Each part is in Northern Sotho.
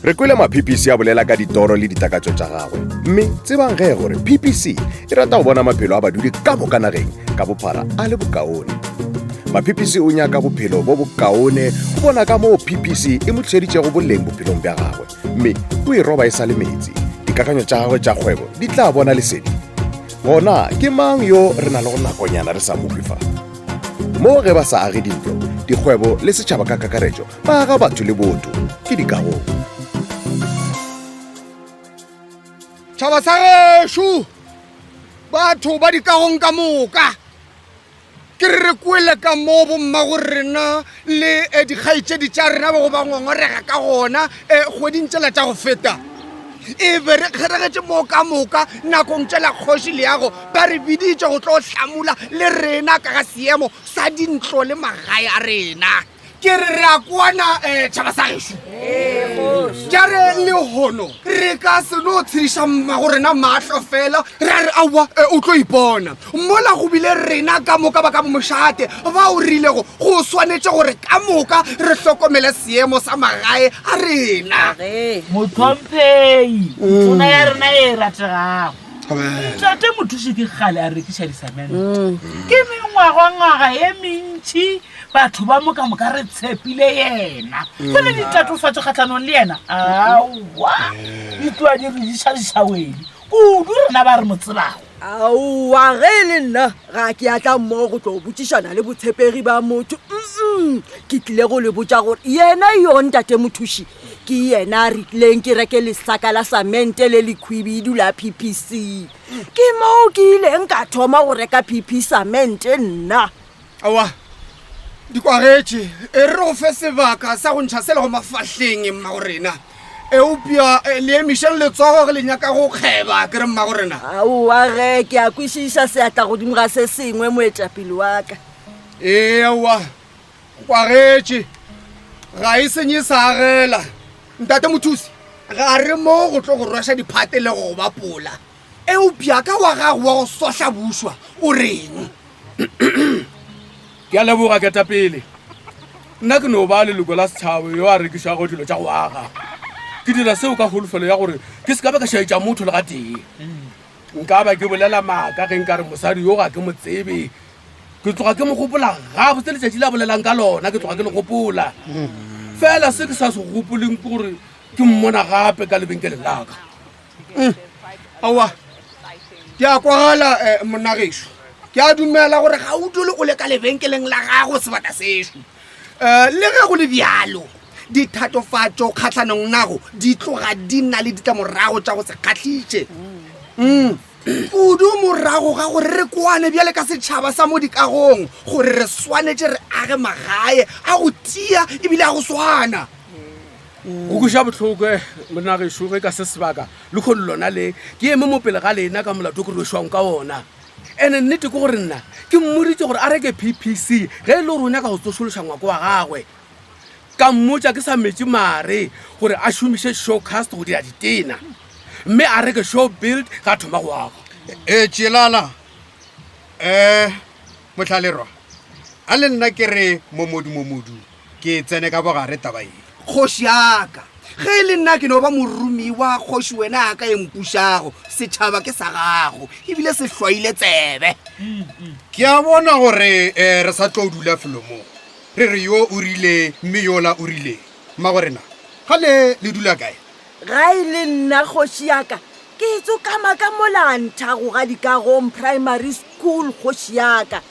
Re kwele ma-PPC a bolela ka ditoro le ditakatšo tša gagwe. Mme tsebang ge gore PPC e rata go bona maphelo a badudi ka moka nageng ka bophara a le bokaone. Ma-PPC o nyaka bophelo bo bokaone go bona ka moo PPC e mo tlišeditšego boleng bophelong bja gagwe mme o e roba e sa le metsi. Dikakanyo tša gagwe tša kgwebo di tla bona lesedi. Gona ke mang yo re na le go nakonyana re sa mo kwe fa? Mo ge ba sa age dintlo, dikgwebo le setšhaba ka kakaretšo ba aga batho le botho ke dikagong. Tšhaba sa gešo, batho ba dikagong ka moka, ke re re kwele ka moo bommago rena le eh, dikgaetšedi tša rena ba go ba ngongorega ka gona eh, kgweding tšela tša go feta e be re kgeregetše moo ka moka nakong tšela kgoši leago ba re biditše go tlo hlamula le rena ka ga seemo sa dintlo le magae a rena ke re re a kwana um tšhaba sa gešo ja re lehono re ka se no tshediša mmago rena maahlo fela ra re aowa eh, o tlo ipona mola go bile rena ka moka ba ka mošate ba o rilego go swanetše gore ka moka re hlokomele seemo sa magae a rena motlhomphei tona ya rena e rategago ntate mothuši ke kgale a rekiša disamente ke mengwagwangwaga ye mentšhi batho ba mo ka moka re tshepile yena jale ditatofatso kgatlhanong le yena aowa di tloa di re diša dišawedi kudu rena ba re mo tsebago aowa ge e le nna ga ke a tla mmogo go tlo botšišana le botshepegi ba motho mm ke tlile go le botša gore yena yo ntate mothuši ke yena a re tlileng ke reke lesaka la samente le lekhwibidu la ppc ke moo ke ileng ka thoma go reka pp samente nna Aowa, di kwagetše. E re go fe sebaka sa go ntšha se lego mafahleng, mmago rena. Eupša eh, le emišeng letsogo ge le nyaka go kgeba, ke re mmago rena. Aowa ge, ke a kwešiša seatla godimo ga se sengwe, moetapele wa ka. Ee, aowa, go kwagetše. Ga e senye sa agela. Ntate Mothusi, ga re mo go tlo go rweša diphate le go go bapola. Eupša ka wa gago wa go sohla bušwa o reng? Ke a leboga ketapele. Nna ke no ba leloko la setšhaba yo a rekišago dilo tša go aga. Ke dira seo ka kholofelo ya gore ke se ka ba ka šaetša motho le gatee. Nka ba ke bolela maaka ge nka re mosadi yo ga ke mo tsebe. Ke tloga ke mo gopola gabotse letšatši le a bolelang ka lona, ke tloga ke le gopola. Fela se ke sa se gopoleng ke gore ke mmona gape ka lebenkeleng la ka. Mm. Aowa, ke a kwagala eh, monnagešo. Ke a dumela gore ga o dule o le ka lebenkeleng la gago sebaka sešo. Um le ge go le bjalo, dithatofatšo kgahlanong nago di tloga di na le ditlamorago tša go se kgahliše. Mm. Kudu morago ga gore re kwane bjale ka setšhaba sa mo dikagong gore re swanetše re age magae a go tia ebile a go swana. Go kweša bohloko eh, monna gešo ge ka se sebaka le kgono lona le ke eme mo pele ga lena ka molato ke rwešwang ka ona. Ene nnete ke gore nna ke mmoditše gore a reke PPC ge e le gore o nyaka go tsošološa ngwako wa gagwe. Ka mmotša ke sa metše mare gore a šomiše showcast go dira ditena mme a reke show build ga a thoma go aga. E tšelala um mohlalerwa a le nna ke re momodu momodu Ke e tsene ka bogare taba ye. Kgoši ya ka, ge e le nna ke no ba moromiwa, kgoši wena a ka e mpušago, setšhaba ke sa gago, ebile se hlwaile tsebe. Ke a bona gore eh, re sa tlo dula felo mo, re re yo o rile mme yola o rile. Mmagorena, gale le dula kae? Ga e le nna kgoši ya ka, ke tsokama ka mola nthago ga Dikagong Primary School, kgoši ya ka.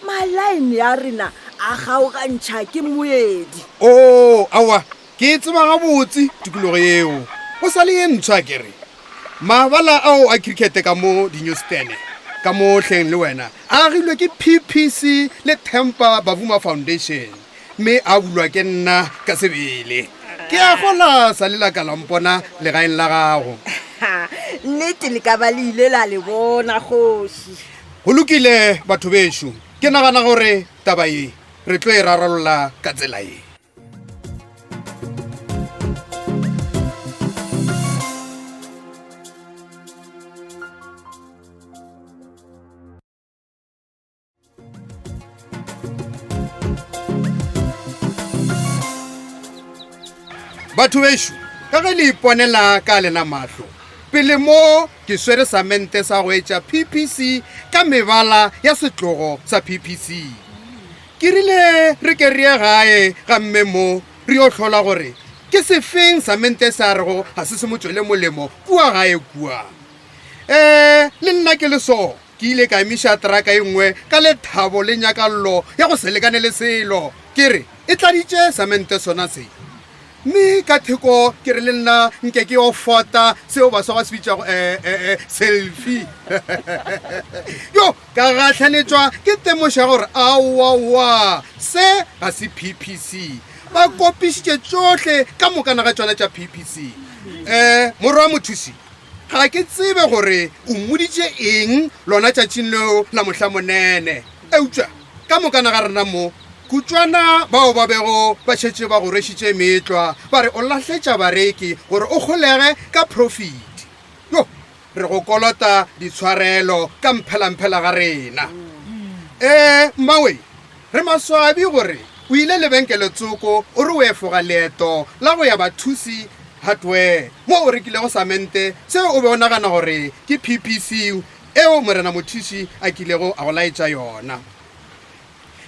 Malaene a rena a kgaogantšha ke moedi. Oo, aowa, ke e tseba gabotse tikologo yeo. O sa le ye ntshwa, ke re. Mabala ao a khrikhete ka mo Dinewstene, ka mo hleng le wena, a agilwe ke PPC le Tempa Bavuma Foundation, mme a bulwa ke nna ka sebele. Ke a gola sa le la ka la mpona legaeng la gago. Nnete le ka ba le ile la le bona, kgoši. Go lokile batho bešo, ke nagana gore taba ye re tlo e rarolla ka tsela ye. Batho bešo, ka ge le iponela ka lena mahlo, pele mo ke swere samente sa go etša PPC ka mebala ya setlogo sa PPC. Ke rile re ke re ye gae ga mme mo re yo hlola gore ke sefeng samente se a rego ga se se mo tšwele molemo kua gae kua. Ee, le nna ke le so, ke ile ka emiša traka e nngwe ka lethabo le nyakallo ya go se lekane le selo, ke re e tladitše samente sona se. Mme ka theko ke re le nna nke ke yo fota seo baswa ba se bitšago eh, eh, eh, selfie. Yo, ka gahlanetšwa ke temošo ya gore aowaowa, se ga se PPC. Ba kopišitše tšohle ka mokana ga tšona tša PPC. Eh, morwa mothusi, Ga ke tsebe gore o mmoditše eng lona tšatšing leo la mohlamonene, eupša ka mokana ga rena mo, kutšwana bao ba bego ba šetše ba go rwešitše meetlwa ba re o lahletša bareki gore o kgolege ka profiti. Yo, re go kolota ditshwarelo ka mphelamphela ga rena. Ee, mmawe, Re maswabi gore o ile lebenkeletsoko o re o efoga leeto la go ya Bathusi Hardware mo o rekilego samente seo o be o nagana gore ke PPC eo Morena Mothusi a kilego a go laetša yona.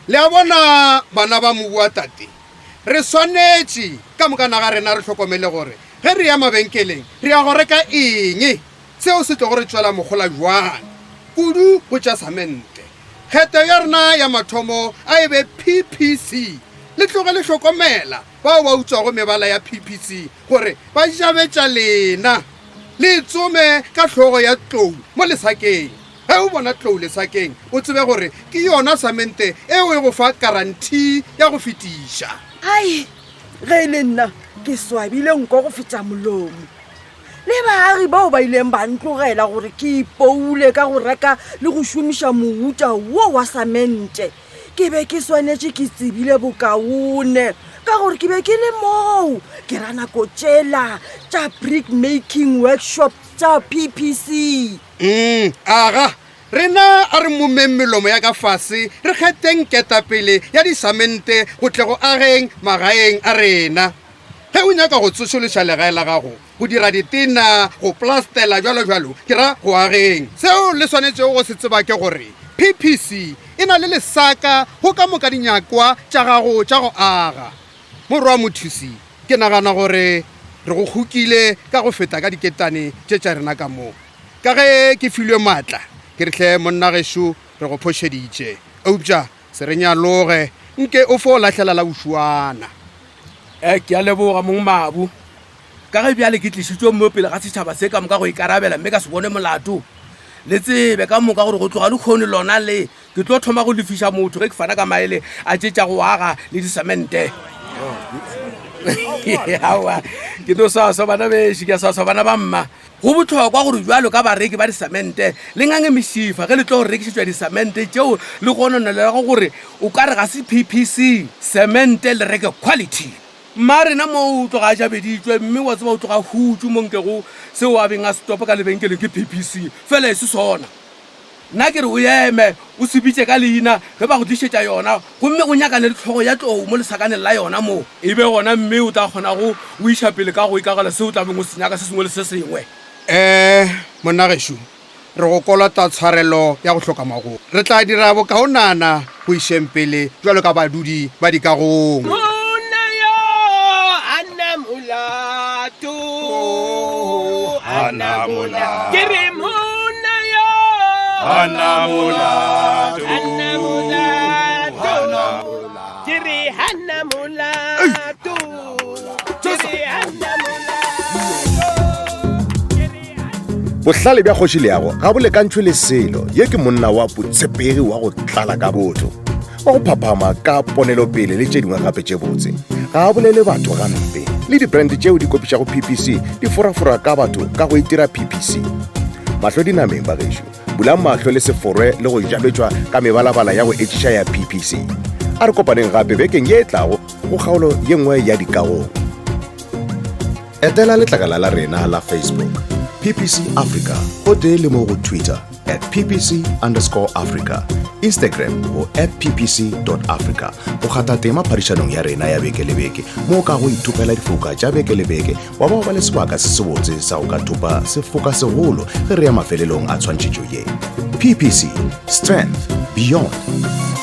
Le a bona bana ba mobu wa tate, re swanetše ka mokana ga rena re hlokomele gore ge re ya mabenkeleng re ya go reka eng, seo se tlogo re tšwela mohola bjang, kudu go tša samente. Kgetho ya rena ya mathomo a e be PPC. Le tloge le hlokomela bao ba utswago mebala ya PPC gore ba jabetša lena. Le e tsome ka hlogo ya tlou mo lesakeng. Ge o bona tlou lesakeng, o tsebe gore ke yona samente eo e go fa karanthi ya go fetiša. Ai, ge e le nna ke swabile nko go feta molomo. Le baagi bao ba ileng ba ntlogela gore ke ipoule ka go reka le go šomiša mouta wo wa samente. Ke be ke swanetše ke tsebile bokaone ka gore ke be ke le moo ke ra nako tšela tša brick making workshop tša PPC. Mm, aga, rena a re momeng melomo ya ka fase re kgetheng ketapele ya disamente go tle go ageng magaeng a rena. Ge o nyaka go tsošološa legae la gago, go dira ditena, go plastela, bjalo bjalo, ke ra go ageng. Seo le swanetšego go se tseba ke gore PPC e na le lesaka go ka moka dinyakwa tša gago tša go aga. Morwa Mothusi, ke nagana gore re go kgokile ka go feta ka diketane tše tša rena ka mo. Ka ge ke filwe maatla, ke re hle monna gešo re go phošeditše. Eupša se re nyaloge, nke o fo lahlela la bošuana. Eh, ke a leboga mong mabu ka ge bjale ke tlišitšwe mo pele ga setšhaba se ka moka go ikarabela mme ka se bone molato. Le tsebe ka moka gore go tloga lehono lona le ke tlo thoma go lefiša motho ge ke fana ka maele a tše tša go aga le disemente. Aowa, ke no swaswa bana bešo, ke a swaswa bana ba mma. Go bohlokwa gore bjalo ka bareki ba disamente le ngange mešifa ge le tlo rekišetšwa disamente tšeo le gononelago gore o ka re ga se PPC semente le reke quality. Mma rena mo o tloga a jabeditšwe mme wa tseba o tloga a hutšwe mo nkego seo a beng a se topa ka lebenkeleng ke PPC fela e se sona. Nna ke re o eme o se bitše ka leina ge ba go tlišetša yona, gomme o nyakane le hlogo ya tlou mo lesakaneng la yona mo. E be gona mme o tla kgonago o iša pele ka go ikagela seo o tla beng o se nyaka se sengwe le se sengwe. Ee, monna gešo, re go kolota tshwarelo ya go hloka magomo. Re tla dira bokaonana go išeng pele bjalo ka badudi ba dikagong. Monna yo a na molato, a na molato. Ke re monna yo a na molato, a na molato. Ke re ha na molato, ke re ha na molato. Bohlale bja Kgoši Leago ga bo lekantšhwe le selo. Ye ke monna wa botshepegi wa go tlala ka botho, wa go phaphama ka ponelopele le tše dingwe gape tše botse. Ga a bolele batho gampe. Le di-brand tšeo di kopišago PPC di forafora ka batho ka go itira PPC. Mahlo dinameng bagešo, bulang mahlo le se forwe le go jabetšwa ka mebalabala ya go etšiša ya PPC. A re kopaneng gape bekeng ye e tlago go kgaolo ye nngwe ya dikagong. Etela letlakala la rena la Facebook, PPC Africa, gotee le mo go Twitter. at ppc underscore africa, Instagram go at ppc africa go kgatha tema phadišanong ya rena ya beke le beke mo o ka go ithopela difoka tša beke le beke wa ba ba le sebaka se sebotse sa go ka thopa sefoka segolo ge re ya mafelelong a tshwantšhetšo ye. PPC, strength beyond.